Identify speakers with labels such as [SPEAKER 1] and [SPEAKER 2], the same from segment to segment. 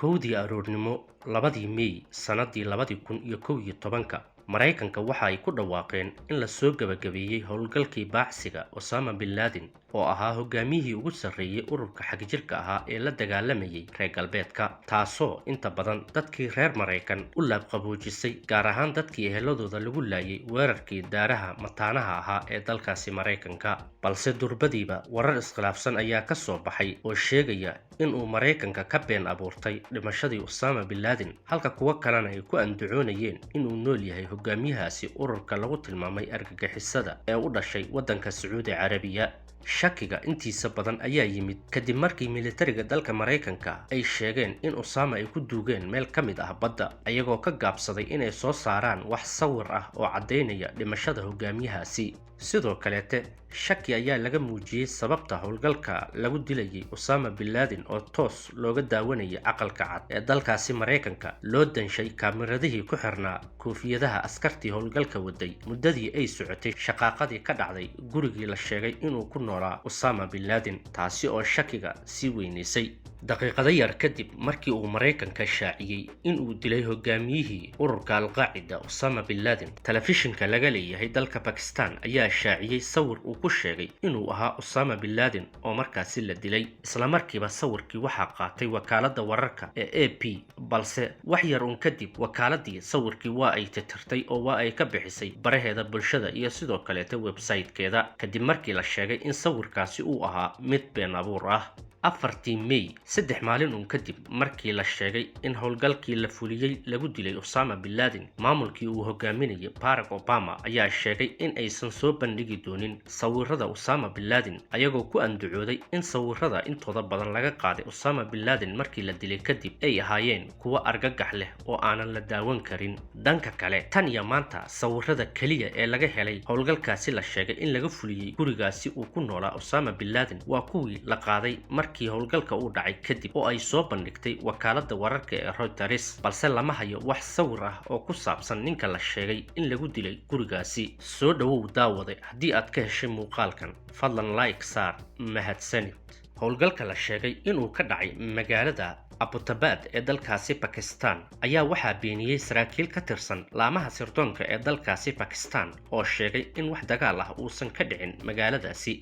[SPEAKER 1] 1-dii aroornimo 2-dii Mey sanadii 2011-ka, Maraykanka waxa ay ku dhawaaqeen in la soo gabagabeeyey howlgalkii baacsiga Osama bin Laden, oo ahaa hogaamiyihii ugu sarreeyey ururka xagjirka ahaa ee la dagaalamayay reer galbeedka, taasoo inta badan dadkii reer Maraykan u laabqaboojisay, gaar ahaan dadkii eheladooda lagu laayay weerarkii daaraha mataanaha ahaa ee dalkaasi Maraykanka. Balse durbadiiba warar iskhilaafsan ayaa ka soo baxay oo sheegaya inuu Maraykanka ka been abuurtay dhimashadii Osama bin Laden, halka kuwo kalena ay ku andacoonayeen inuu nool yahay hogaamiyahaasi ururka lagu tilmaamay argagixisada ee u dhashay waddanka Sacuudi Carabiya. Shakiga intiisa badan ayaa yimid kadib markii militariga dalka Maraykanka ay sheegeen in Osama ay ku duugeen meel ka mid ah badda, ayagoo ka gaabsaday inay soo saaraan wax sawir ah oo caddaynaya dhimashada hogaamiyahaasi. Sidoo kaleete, shaki ayaa laga muujiyey sababta howlgalka lagu dilayay Osama bin Laden oo toos looga daawanayay Aqalka Cad ee dalkaasi Maraykanka loo danshay kaamiradihii ku xirnaa koofiyadaha askartii howlgalka waday muddadii ay socotay shaqaaqadii ka dhacday gurigii la sheegay inuu ku noolaa Osama bin Laden, taasi oo shakiga sii weynaysay. Daqiiqado yar kadib markii uu Maraykanka shaaciyey inuu dilay hogaamiyihii ururka Alqaacida Osama bin Laden, telefishinka laga leeyahay dalka Bakistan ayaa shaaciyey sawir uu ku sheegay inuu ahaa Osama bin Laden oo markaasi la dilay. Islamarkiiba sawirkii waxaa qaatay wakaaladda wararka ee AP, balse wax yar uun kadib wakaaladii sawirkii waa ay tirtirtay oo waa ay ka bixisay baraheeda bulshada iyo sidoo kaleeta website-keeda, kadib markii la sheegay in sawirkaasi uu ahaa mid been abuur ah. 4-tii May, 3 maalin uun kadib markii la sheegay in howlgalkii la fuliyey lagu dilay Osama bin Laden, maamulkii uu hogaaminayay Barack Obama ayaa sheegay in aysan soo bandhigi doonin sawirada Osama bin Laden, ayagoo ku andacooday in sawirada intooda badan laga qaaday Osama bin Laden markii la dilay kadib ay ahaayeen kuwo argagax leh oo aanan la daawan karin. Dhanka kale, tan iyo maanta sawirada keliya ee laga helay howlgalkaasi la sheegay in laga fuliyey gurigaasi uu ku noolaa Osama bin Laden waa kuwii la qaaday markii howlgalka uu dhacay kadib oo ay soo bandhigtay wakaaladda wararka ee Reuters, balse lama hayo wax sawir ah oo ku saabsan ninka la sheegay in lagu dilay gurigaasi. Soo dhowow daawade, haddii aad ka heshay muuqaalkan, fadlan like saar. Mahadsanid. Howlgalka la sheegay inuu ka dhacay magaalada Abbottabad ee dalkaasi Bakistan ayaa waxaa beeniyey saraakiil ka tirsan laamaha sirdoonka ee dalkaasi Bakistan oo sheegay in wax dagaal ah uusan ka dhicin magaaladaasi,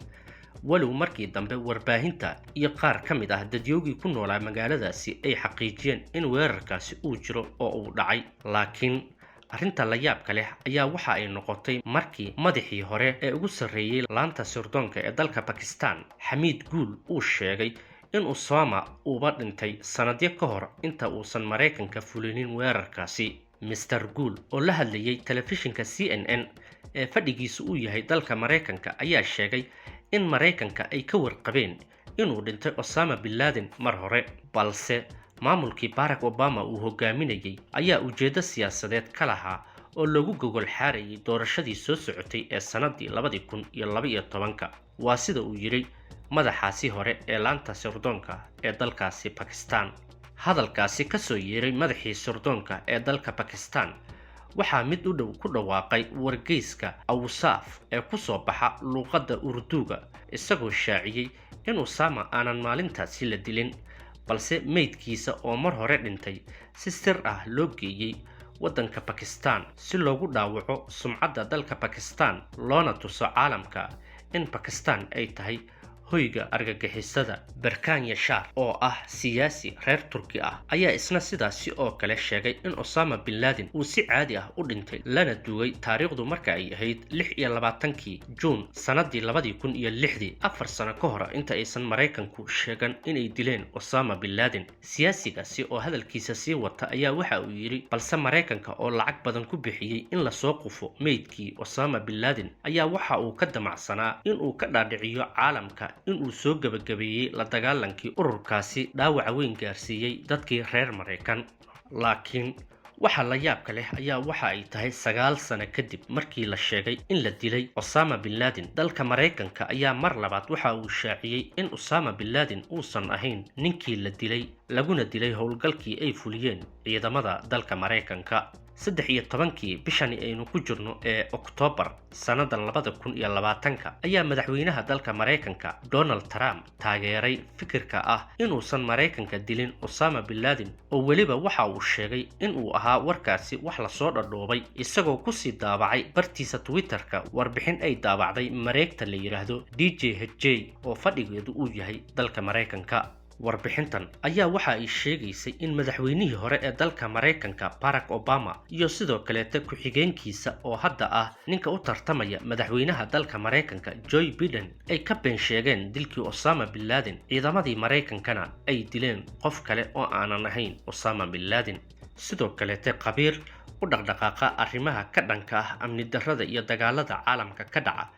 [SPEAKER 1] walow markii dambe warbaahinta iyo qaar ka mid ah dadyoogii ku noolaa magaaladaasi ay xaqiijiyeen in weerarkaasi uu jiro oo uu dhacay. Laakiin arrinta la yaabka leh ayaa waxa ay noqotay markii madaxii hore ee ugu sarreeyey laanta sirdoonka ee dalka Bakistan, Xamiid Guul, uu sheegay in Usama uuba dhintay sanadyo ka hor inta uusan Maraykanka fulinin weerarkaasi. Mister Guul oo la hadlayay telefishinka CNN ee fadhigiisu uu yahay dalka Maraykanka ayaa sheegay in Maraykanka ay ka warqabeen inuu dhintay Osama bin Laden mar hore, balse maamulkii Barack Obama uu hogaaminayay ayaa ujeeddo siyaasadeed ka lahaa oo lagu gogol xaarayay doorashadii soo socotay ee sanadii 2012-ka. Waa sida uu yidhi madaxaasi hore ee laanta sirdoonka ee dalkaasi Bakistan. Hadalkaasi kasoo yeeray madaxii sirdoonka ee dalka Bakistan waxaa mid u dhow ku dhawaaqay wargeyska Awsaaf ee ku soo baxa luuqadda Urduga, isagoo shaaciyey in Usama aanan maalintaasi la dilin, balse meydkiisa oo mar hore dhintay si sir ah loo geeyey waddanka Bakistan si loogu dhaawaco sumcadda dalka Bakistan, loona tuso caalamka in Bakistan ay tahay hoyga argagixisada. Berkan Yashar oo ah siyaasi reer Turki ah ayaa isna sidaasi oo kale sheegay in Osama bin Laden uu si caadi ah u dhintay lana duugay taariikhdu marka ay ahayd 26-kii Juun sanadii 2006-dii, 4 sano ka hor inta aysan Maraykanku sheegan inay dileen Osama bin Laden. Siyaasigaasi oo hadalkiisa sii wata ayaa waxa uu yidhi: "Balse Maraykanka oo lacag badan ku bixiyey in lasoo qufo meydkii Osama bin Laden ayaa waxa uu ka damacsanaa inuu ka dhaadhiciyo caalamka inuu soo gebagabeeyey la dagaalankii ururkaasi dhaawaca weyn gaarsiiyey dadkii reer Maraykan." Laakiin waxa la yaabka leh ayaa waxa ay tahay, 9 sano kadib markii la sheegay in la dilay Osama bin Laden, dalka Maraykanka ayaa mar labaad waxa uu shaaciyey in Osama bin Laden uusan ahayn ninkii la dilay, laguna dilay howlgalkii ay fuliyeen ciidamada dalka Maraykanka. 13-kii bishani aynu ku jirno ee Oktoobar sannadan 2020-ka ayaa madaxweynaha dalka Maraykanka Donald Trump taageeray fikirka ah inuusan Maraykanka dilin Osama bin Laden, oo weliba waxa uu sheegay inuu ahaa warkaasi wax lasoo dhadhoobay, isagoo kusii daabacay bartiisa Twitterka warbixin ay daabacday mareegta la yidhaahdo DJHJ oo fadhigeedu uu yahay dalka Maraykanka. Warbixintan ayaa waxa ay sheegaysay in madaxweynihii hore ee dalka Maraykanka Barack Obama iyo sidoo kaleeta ku-xigeenkiisa oo hadda ah ninka u tartamaya madaxweynaha dalka Maraykanka Joe Biden ay ka been sheegeen dilkii Osama bin Laden, ciidamadii Maraykankana ay dileen qof kale oo aanan ahayn Osama bin Laden. Sidoo kaleete khabiir u dhaqdhaqaaqa arrimaha ka dhanka ah amni darrada iyo dagaalada caalamka ka dhaca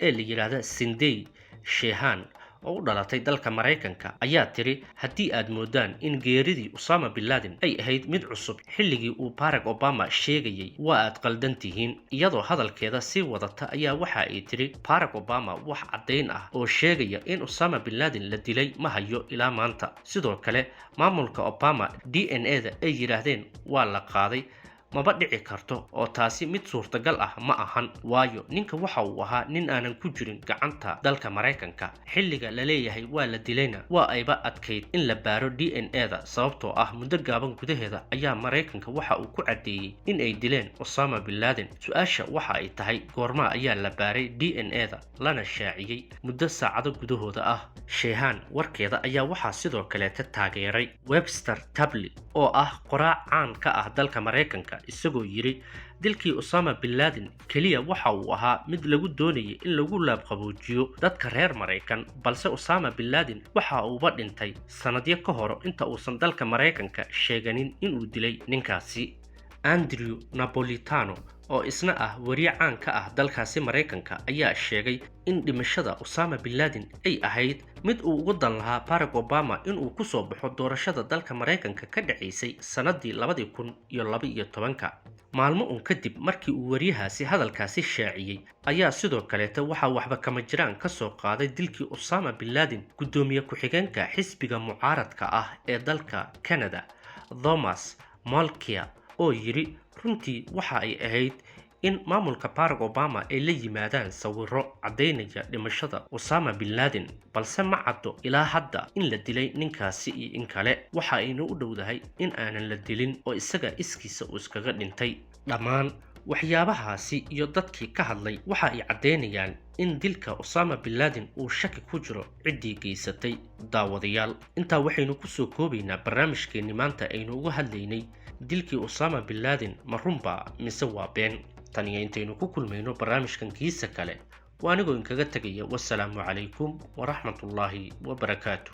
[SPEAKER 1] ee la yidhaahda Sindey Shehan oo u dhalatay dalka Maraykanka ayaa tiri, haddii aad moodaan in geeridii Osama bin Laden ay ahayd mid cusub xilligii uu Barack Obama sheegayay, waa aad qaldan tihiin. Iyadoo hadalkeeda sii wadata ayaa waxa ay tiri, Barack Obama wax caddayn ah oo sheegaya in Osama bin Laden la dilay ma hayo ilaa maanta. Sidoo kale maamulka Obama DNA-da ay yidhaahdeen waa la qaaday maba dhici karto, oo taasi mid suurtagal ah ma ahan, waayo ninka waxa uu ahaa nin aanan ku jirin gacanta dalka Maraykanka. Xilliga la leeyahay waa la dilayna waa ayba adkayd in la baaro DNA-da, sababtoo ah muddo gaaban gudaheeda ayaa Maraykanka waxa uu ku caddeeyey in ay dileen Osama bin Laden. Su-aasha waxa ay tahay, goormaa ayaa la baaray DNA-da lana shaaciyey? Muddo saacado gudahooda ah. Sheehaan warkeeda ayaa waxaa sidoo kaleeta taageeray Webster Tabli oo ah qoraac caan ka ah dalka Maraykanka, isagoo yidhi, dilkii Osama bin Laden keliya waxa uu ahaa mid lagu doonayay in lagu laabqaboojiyo dadka reer Maraykan, balse Osama bin Laden waxa uuba dhintay sanadyo ka hor inta uusan dalka Maraykanka sheeganin inuu dilay ninkaasi. Andrew Napolitano oo isna ah weriye caan ka ah dalkaasi Maraykanka ayaa sheegay in dhimashada Osama bin Laden ay ahayd mid uu ugu dan lahaa Barack Obama inuu kusoo baxo doorashada dalka Maraykanka ka dhacaysay sanadii 2012-ka. Maalmo un kadib markii uu weriyahaasi hadalkaasi shaaciyey ayaa sidoo kaleeta waxaa waxba kama jiraan ka soo qaaday dilkii Osama bin Laden guddoomiye ku-xigeenka xisbiga mucaaradka ah ee dalka Canada Thomas Mulcair, oo yidhi, runtii waxa ay ahayd in maamulka Barack Obama ay la yimaadaan sawiro caddaynaya dhimashada Osama bin Laden, balse ma caddo ilaa hadda in la dilay ninkaasi iyo in kale. Waxa aynu u dhowdahay in aanan la dilin oo isaga iskiisa uu iskaga dhintay. Dhammaan waxyaabahaasi iyo dadkii ka hadlay waxa ay caddaynayaan in dilka Osama bin Laden uu shaki ku jiro ciddii geysatay. Daawadayaal, intaa waxaynu kusoo koobaynaa barnaamijkeenni maanta aynu uga hadlaynay dilkii Osama bin Laden ma runbaa mise waa been. Tan iyo intaynu ku kulmayno barnaamijkan kiisa kale, waa anigoo inkaga tegaya, wasalaamu calaykum waraxmatullaahi wabarakaatu.